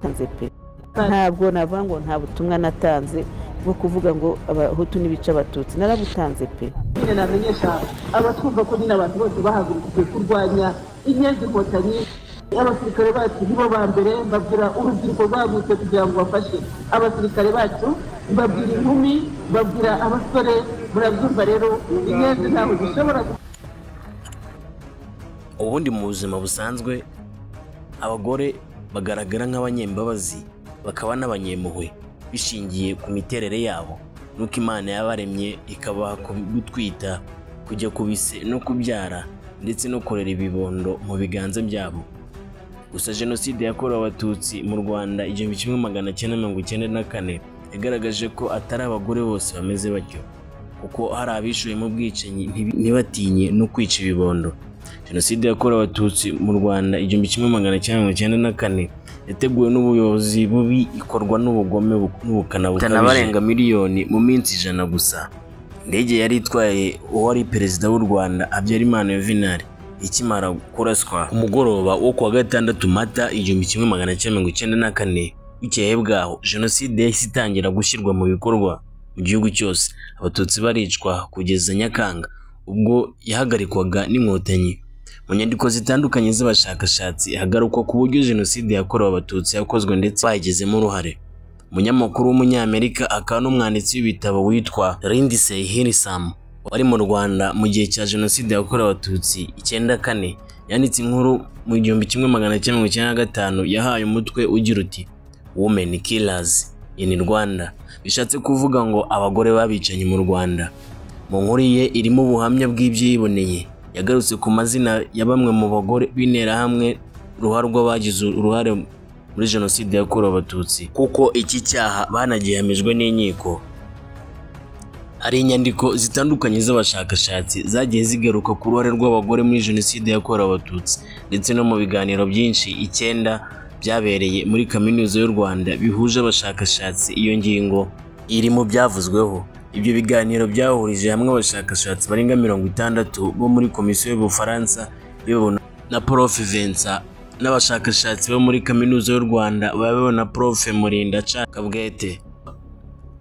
Narabutanze pe, ntabwo navuga ngo nta butumwa natanze bwo kuvuga ngo Abahutu n'ibice Abatutsi, narabutanze pe. Nyine namenyesha abatwumva ko nyine abantu bose bahagurukiye kurwanya inyenzi Inkotanyi, abasirikare bacu nibo ba mbere. Mbabwira urubyiruko rwahagurutse kugira ngo bafashe abasirikare bacu, mbabwira inkumi, mbabwira abasore. Murabyumva rero, inyenzi ntabwo zishobora. Ubundi mu buzima busanzwe abagore bagaragara nk'abanyembabazi, bakaba n'abanyempuhwe, bishingiye ku miterere yabo nuko Imana yabaremye, ikabaha gutwita, kujya ku bise no kubyara, ndetse no kurera ibibondo mu biganza byabo. Gusa Jenoside yakorewe Abatutsi mu Rwanda 1994 yagaragaje ko atari abagore bose bameze batyo, kuko hari abishuye mu bwicanyi ntibatinye no kwica ibibondo. Jenoside yakorewe Abatutsi mu Rwanda 1994 yateguwe n'ubuyobozi bubi, ikorwa n'ubugome n'ubukana bukabije, barenga miliyoni mu minsi 100 gusa. Indege yari itwaye uwari perezida w'u Rwanda Habyarimana Juvenal ikimara kuraswa ku mugoroba wo kuwa gatandatu Mata 1994, bukeye bwaho jenoside yahise itangira gushyirwa mu bikorwa mu gihugu cyose, Abatutsi baricwa kugeza Nyakanga ubwo yahagarikwaga n'Inkotanyi. Mu nyandiko zitandukanye z'abashakashatsi hagarukwa ku buryo jenoside yakorewe Abatutsi yakozwe ndetse bayigizemo uruhare. Umunyamakuru w'Umunyamerika akaba n'umwanditsi w'ibitabo witwa Lindsay Hilsum, wari mu Rwanda mu gihe cya jenoside yakorewe Abatutsi 94, yanditse inkuru mu 1995 yahaye umutwe ugira uti "Women Killers in Rwanda", bishatse kuvuga ngo abagore babicanye mu Rwanda. Mu nkuru ye irimo ubuhamya bw'ibyo yiboneye, yagarutse ku mazina ya bamwe mu bagore b'Interahamwe ruharwa bagize uruhare muri jenoside yakorewe Abatutsi, kuko iki cyaha banagihamijwe n'inkiko. Hari inyandiko zitandukanye z'abashakashatsi zagiye zigaruka ku ruhare rw'abagore muri jenoside yakorewe Abatutsi, ndetse no mu biganiro byinshi 9 byabereye muri Kaminuza y'u Rwanda bihuje abashakashatsi, iyo ngingo iri mu byavuzweho. Ibyo biganiro byahurije hamwe abashakashatsi barenga 60 bo muri Komisiyo y'Ubufaransa biyobowe na Prof Vincent, n'abashakashatsi bo muri Kaminuza y'u Rwanda bayobowe na Prof Murinda Kabwete.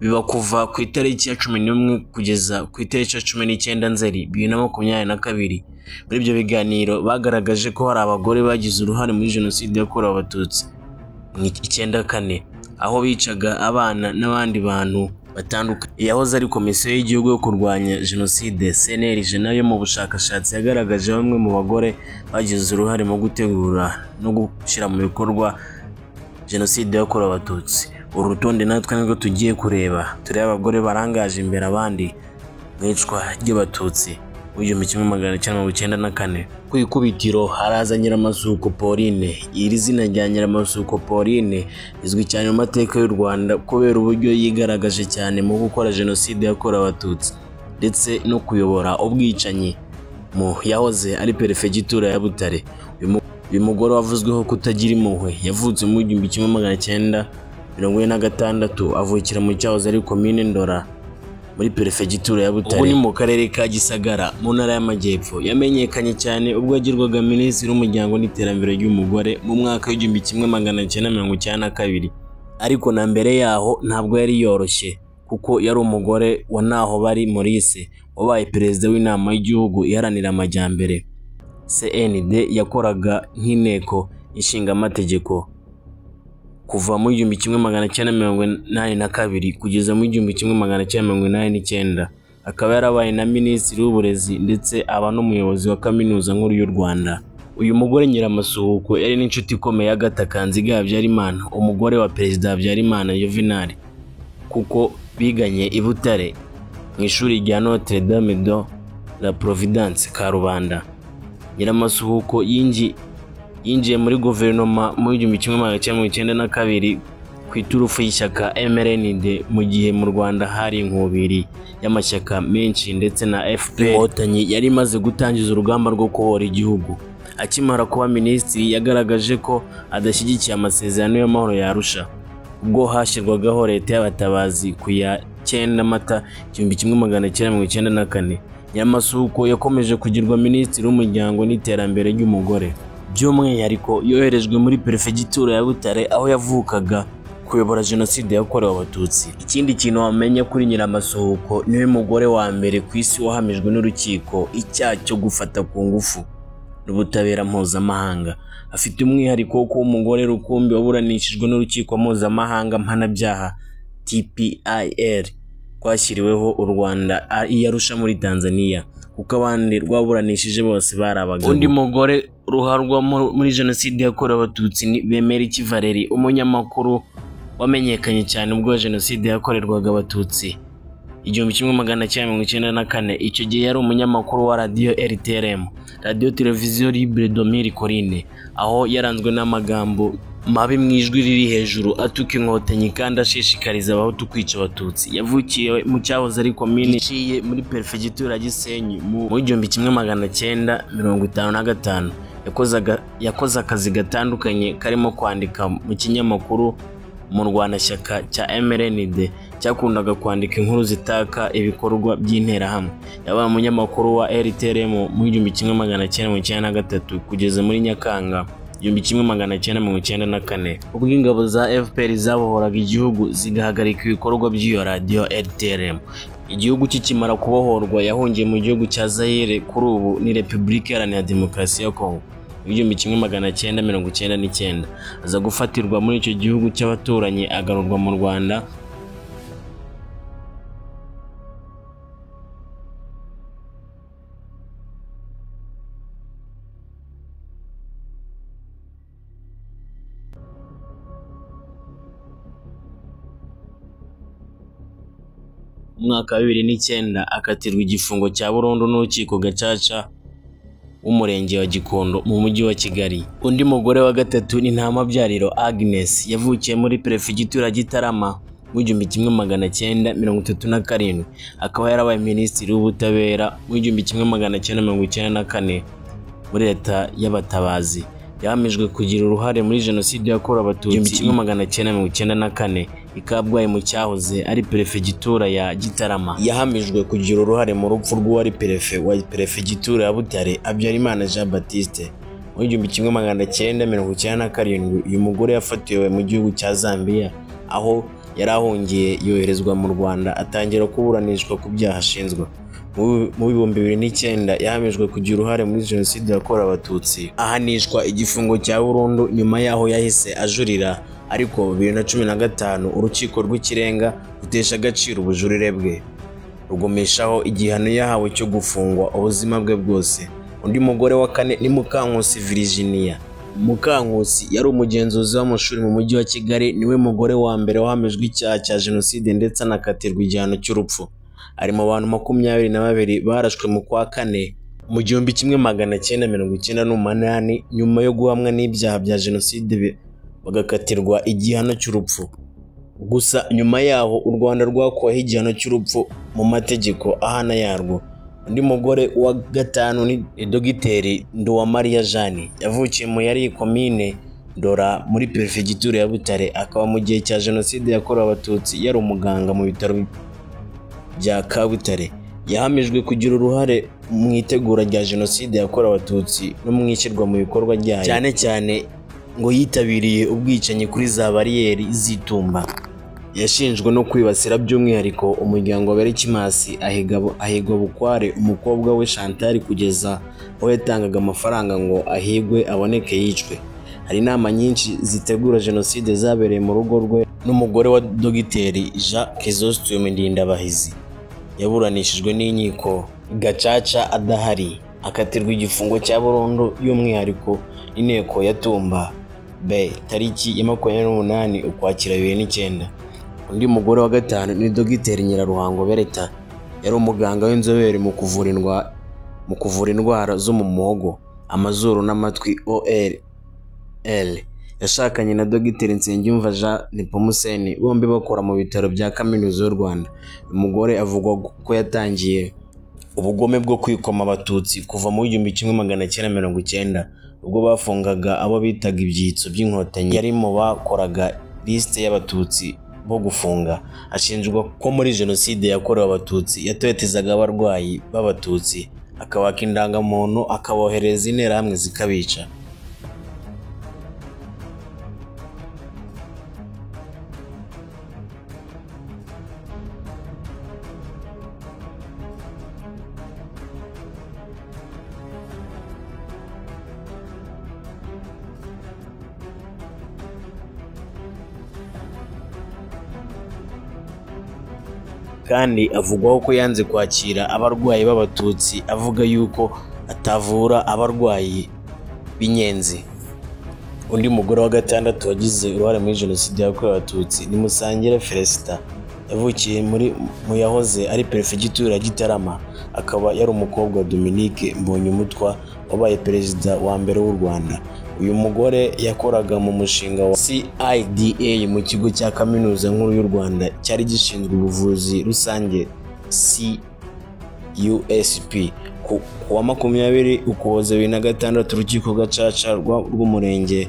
Biba kuva ku itariki ya 11 kugeza ku itariki ya 19 Nzeri 2022. Muri ibyo biganiro bagaragaje ko hari abagore bagize uruhare muri jenoside yakorewe Abatutsi mu 94, aho bicaga abana n'abandi bantu batandukanye. Iyahoze ari Komisiyo y'Igihugu yo kurwanya Jenoside CNLG nayo mu bushakashatsi yagaragaje bamwe mu bagore bagize uruhare mu gutegura no gushyira mu bikorwa jenoside yakorewe Abatutsi. Uru rutonde natwe nirwo tugiye kureba, turebe abagore barangaje imbere abandi mu icwa ry'Abatutsi mu 1994. Ku ikubitiro haraza Nyiramasuhuko Pauline. Iri zina rya Nyiramasuhuko Pauline rizwi cyane mu mateka y'u Rwanda kubera uburyo yigaragaje cyane mu gukora jenoside yakorewe Abatutsi ndetse no kuyobora ubwicanyi mu yahoze ari perefegitura ya Butare. Uyu mugore wavuzweho kutagira impuhwe yavutse mu 1946, avukira mu cyahoze ari komine Ndora muri perefegitura ya Butare, ubu ni mu karere ka Gisagara mu ntara y'Amajyepfo. Yamenyekanye cyane ubwo yagirwaga minisitiri w'umuryango n'iterambere ry'umugore mu mwaka w'1992, ariko na mbere yaho ntabwo yari yoroshye, kuko yari umugore wa Ntahobari Maurice wabaye perezida w'Inama y'Igihugu Iharanira Amajyambere CND, yakoraga nk'inteko ishingamategeko kuva mu 1982 kugeza mu 1989, akaba yarabaye na minisitiri w'uburezi ndetse aba n'umuyobozi wa Kaminuza Nkuru y'u Rwanda. Uyu mugore Nyiramasuhuko yari n'inshuti ikomeye Agatha Kanziga Habyarimana, umugore wa perezida Habyarimana Juvenal, kuko biganye i Butare mu ishuri rya Notre Dame de la Providence Karubanda. Nyiramasuhuko yinjiye muri guverinoma mu 1992 ku iturufu y'ishyaka MRND, mu gihe mu Rwanda hari inkubiri y'amashyaka menshi ndetse na FPR Inkotanyi yari imaze gutangiza urugamba rwo kubohora igihugu. Akimara kuba minisitiri yagaragaje ko adashyigikiye amasezerano y'amahoro ya Arusha ubwo hashyirwagaho leta y'abatabazi ku ya 9 Mata 1994. Nyiramasuhuko yakomeje kugirwa minisitiri w'umuryango n'iterambere ry'umugore. By'umwihariko yoherejwe muri Perefegitura ya Butare aho yavukaga kuyobora Jenoside yakorewe Abatutsi. Ikindi kintu wamenya kuri Nyiramasuhuko, niwe mugore wa mbere ku isi wahamijwe n'urukiko icyaha cyo gufata ku ngufu n'ubutabera mpuzamahanga. Afite umwihariko wo kuba umugore rukumbi waburanishijwe n'urukiko mpuzamahanga mpanabyaha TPIR rwashyiriweho u Rwanda i Arusha muri Tanzania, kuko abandi rwaburanishije bose bari abagabo. Undi mugore ruharwa muri Jenoside yakorewe Abatutsi ni Bemeriki Valerie, umunyamakuru wamenyekanye cyane ubwo Jenoside yakorerwaga Abatutsi 1994. Icyo gihe yari umunyamakuru wa radiyo RTLM, Radiyo Televiziyo Libre de Mille Collines, aho yaranzwe n'amagambo mabi mu ijwi riri hejuru atuka Inkotanyi kandi ashishikariza Abahutu kwica Abatutsi. Yavukiye mu cyahoze ari komini iciye muri Perefegitura ya Gisenyi mu 1955. Yakoze akazi gatandukanye karimo kwandika mu kinyamakuru mu Rwanashyaka cya MRND cyakundaga kwandika inkuru zitaka ibikorwa by'interahamwe. Yabaye umunyamakuru wa RTLM mu 1993 kugeza muri Nyakanga 1994, ubwo ingabo za FPR zabohoraga igihugu zigahagarika ibikorwa by'iyo radiyo RTLM. Igihugu kikimara kubohorwa yahungiye mu gihugu cya Zaire, kuri ubu ni Repubulika Iharanira Demokarasi ya Kongo. 1999 aza gufatirwa muri icyo gihugu cy'abaturanyi agarurwa mu Rwanda. Mu mwaka wa 2009 akatirwa igifungo cya burundu n'urukiko Gacaca w'umurenge wa Gikondo mu mujyi wa Kigali. Undi mugore wa gatatu ni Ntamabyariro Agnes, yavukiye muri Perefegitura Gitarama mu 1937, akaba yarabaye Minisitiri w'Ubutabera mu 1994 muri Leta y'Abatabazi. Yahamijwe kugira uruhare muri Jenoside yakorewe Abatutsi 1994 i Kabgayi mu cyahoze ari Perefegitura ya Gitarama. Yahamijwe kugira uruhare mu rupfu rw'uwari perefe wa Perefegitura ya Butare, Habyarimana Jean Baptiste. Mu 1997 uyu mugore yafatiwe mu gihugu cya Zambia aho yari ahungiye, yoherezwa mu Rwanda atangira kuburanishwa ku byaha ashinjwa. Mu 2009 yahamijwe kugira uruhare muri Jenoside yakorewe Abatutsi, ahanishwa igifungo cya burundu. Nyuma yaho yahise ajurira, ariko 2015 urukiko rw'ikirenga rutesha agaciro ubujurire bwe, rugumishaho igihano yahawe cyo gufungwa ubuzima bwe bwose. Undi mugore wa kane ni Mukankusi Virginia. Mukankusi yari umugenzuzi w'amashuri mu mujyi wa Kigali, niwe mugore wa mbere wahamijwe icyaha cya Jenoside ndetse anakatirwa igihano cy'urupfu. Ari mu bantu 22 barashwe mu kwa kane mu 1998 nyuma yo guhamwa n'ibyaha bya Jenoside bagakatirwa igihano cy'urupfu. Gusa nyuma yaho u Rwanda rwakuweho igihano cy'urupfu mu mategeko ahana yarwo. Undi mugore wa gatanu ni Dogiteri Nduwamariya Jeanne, yavukiye mu yari komine Ndora muri Perefegitura ya Butare, akaba mu gihe cya Jenoside yakorewe Abatutsi yari umuganga mu bitaro bya Kabutare. Yahamijwe kugira uruhare mu itegura rya Jenoside yakorewe Abatutsi no mu ishyirwa mu bikorwa ryayo, cyane cyane ngo yitabiriye ubwicanyi kuri za bariyeri z'itumba. Yashinjwe no kwibasira by'umwihariko umuryango wa Berikimasi, ahigwa bukware umukobwa we Chantal kugeza aho yatangaga amafaranga ngo ahigwe aboneke yicwe. Hari inama nyinshi zitegura Jenoside zabereye mu rugo rwe n'umugore wa Dogiteri Jean Chrysostome Ndindabahizi. Yaburanishijwe n'inkiko Gacaca adahari, akatirwa igifungo cya burundu y'umwihariko n'inteko ya Tumba B tariki ya 28 Ukwakira 2009. Undi mugore wa gatanu ni Dogiteri Nyiraruhango Beretta, yari umuganga w'inzobere mu kuvura indwara zo mu muhogo, amazuru n'amatwi ORL. Yashakanye na Dogiteri Nsengiyumva Jean Nepomuscene, bombi bakora mu bitaro bya Kaminuza y'u Rwanda. Uyu mugore avugwa ko yatangiye ubugome bwo kwikoma Abatutsi kuva mu 1990 ubwo bafungaga abo bitaga ibyitso by'Inkotanyi. Yari mu bakoraga lisite y'Abatutsi bo gufunga. Ashinjwa ko muri Jenoside yakorewe Abatutsi yatotezaga abarwayi b'Abatutsi, akabaka indangamuntu, akabohereza interahamwe zikabica. Kandi avugwaho ko yanze kwakira abarwayi b'Abatutsi, avuga yuko atavura abarwayi b'inyenzi. Undi mugore wa gatandatu wagize uruhare muri Jenoside yakorewe Abatutsi ni Musangira Felicita. Yavukiye mu yahoze ari Perefegitura ya Gitarama, akaba yari umukobwa wa Dominique Mbonyumutwa wabaye perezida wa mbere w'u Rwanda. Uyu mugore yakoraga mu mushinga wa CIDA mu kigo cya Kaminuza Nkuru y'u Rwanda cyari gishinzwe ubuvuzi rusange CUSP. Ku wa 20 Ukuboza 2006 urukiko Gacaca rw'umurenge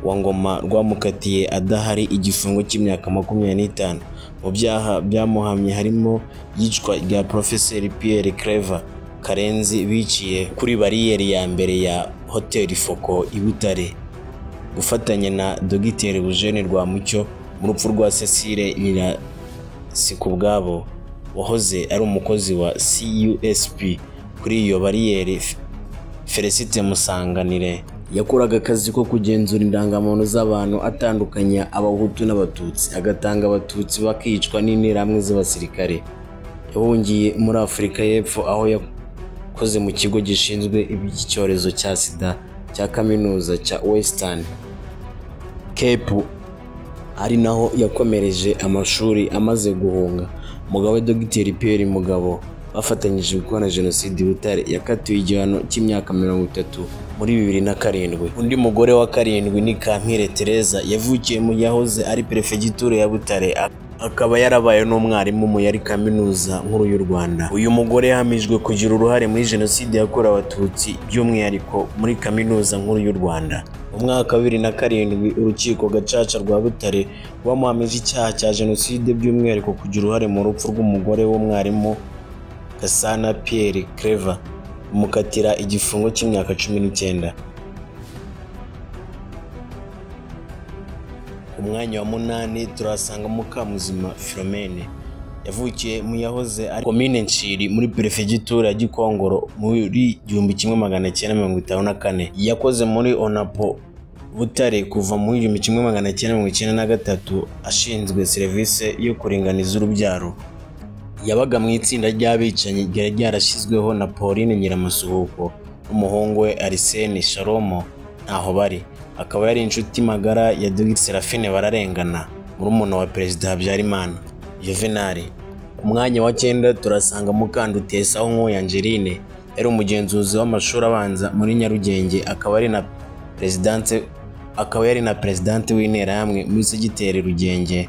wa Ngoma rwamukatiye adahari igifungo cy'imyaka 25. Mu byaha byamuhamye harimo iyicwa rya Profeseri Pierre Claver Karenzi biciye kuri bariyeri ya mbere ya Hoteli Foko i Butare, gufatanya na Dogiteri Eugene Rwamucyo mu rupfu rwa Cecile Nyirasikubwabo wahoze ari umukozi wa CUSP kuri iyo bariyeri. Felicite Musanganire yakoraga akazi ko kugenzura indangamuntu z'abantu, atandukanya Abahutu n'Abatutsi, agatanga Abatutsi bakicwa n'interahamwe z'abasirikare. Yahungiye muri Afurika y'Epfo aho yakoze mu kigo gishinzwe iby'icyorezo cya SIDA cya Kaminuza cya Western Cape, ari naho yakomereje amashuri amaze guhunga. Umugabo we Dogiteri Pierre Mugabo bafatanyije gukora Jenoside i Butare yakatiwe igihano cy'imyaka 30 muri 2007. Undi mugore wa karindwi ni Kampire Tereza, yavukiye mu yahoze ari Perefegitura ya Butare, akaba yarabaye n'umwarimu mu yari Kaminuza Nkuru y'u Rwanda. Uyu mugore yahamijwe kugira uruhare muri Jenoside yakorewe Abatutsi, by'umwihariko muri Kaminuza Nkuru y'u Rwanda. Mu mwaka wa 2007 urukiko Gacaca rwa Butare rwamuhamije icyaha cya Jenoside, by'umwihariko kugira uruhare mu rupfu rw'umugore w'umwarimu Gasana Pierre Claver, umukatira igifungo cy'imyaka 19. Ku mwanya wa munani turasanga Mukamuzima Philomene. Yavukiye mu yahoze ari Komine Nshiri muri Perefegitura ya Gikongoro muri 1954. Yakoze muri ONAPO Butare kuva mu 1993 ashinzwe serivisi yo kuringaniza urubyaro. Yabaga mu itsinda ry'abicanyi ryari ryarashyizweho na Pauline Nyiramasuhuko n'umuhungu we Arsene Shalomo Ntahobari, akaba yari inshuti magara ya Dr Seraphine Bararengana, murumuna wa Perezida Habyarimana Juvenal. Ku mwanya wa 9 turasanga Mukandutesa Nkuya Angeline, yari umugenzuzi w'amashuri abanza muri Nyarugenge, akaba yari na presidente w'interahamwe muri segiteri Rugenge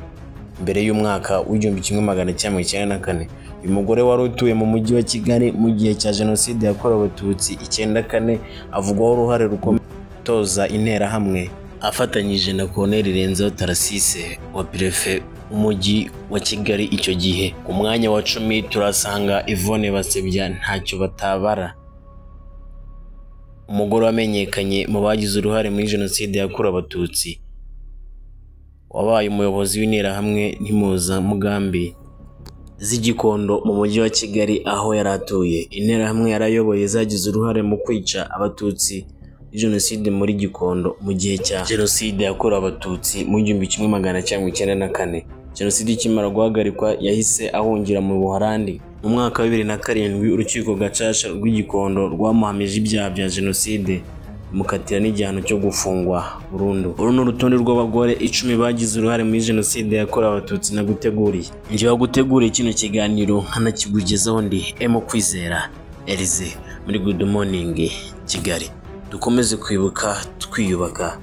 mbere y'umwaka w'1994. Uyu mugore wari utuye mu mujyi wa Kigali mu gihe cya Jenoside yakorewe Abatutsi 94 avugwaho uruhare rukomeye gutoza interahamwe afatanyije na Colonel Renzo Tarasise wa Prefe w'umujyi wa Kigali icyo gihe. Ku mwanya wa 10 turasanga Yvonne Basebya Ntacyo Batabara, umugore wamenyekanye mu bagize uruhare muri Jenoside yakorewe Abatutsi, wabaye umuyobozi w'interahamwe n'impuzamugambi z'Igikondo mu mujyi wa Kigali aho yari atuye. Interahamwe yarayoboye zagize uruhare mu kwica Abatutsi muri Jenoside muri Gikondo mu gihe cya Jenoside yakorewe Abatutsi mu 1994. Jenoside ikimara guhagarikwa yahise ahungira mu Buholandi. Mu mwaka wa 2007 urukiko Gacaca rw'Igikondo rwamuhamije ibyaha bya Jenoside, mukatira n'igihano cyo gufungwa burundu. Uru ni urutonde rw'abagore 10 bagize uruhare muri Jenoside yakorewe Abatutsi naguteguriye. Njye waguteguriye kino kiganiro nkanakigugezaho ndi Emo Kwizera Elize muri Good Morning Kigali. Dukomeze kwibuka twiyubaka.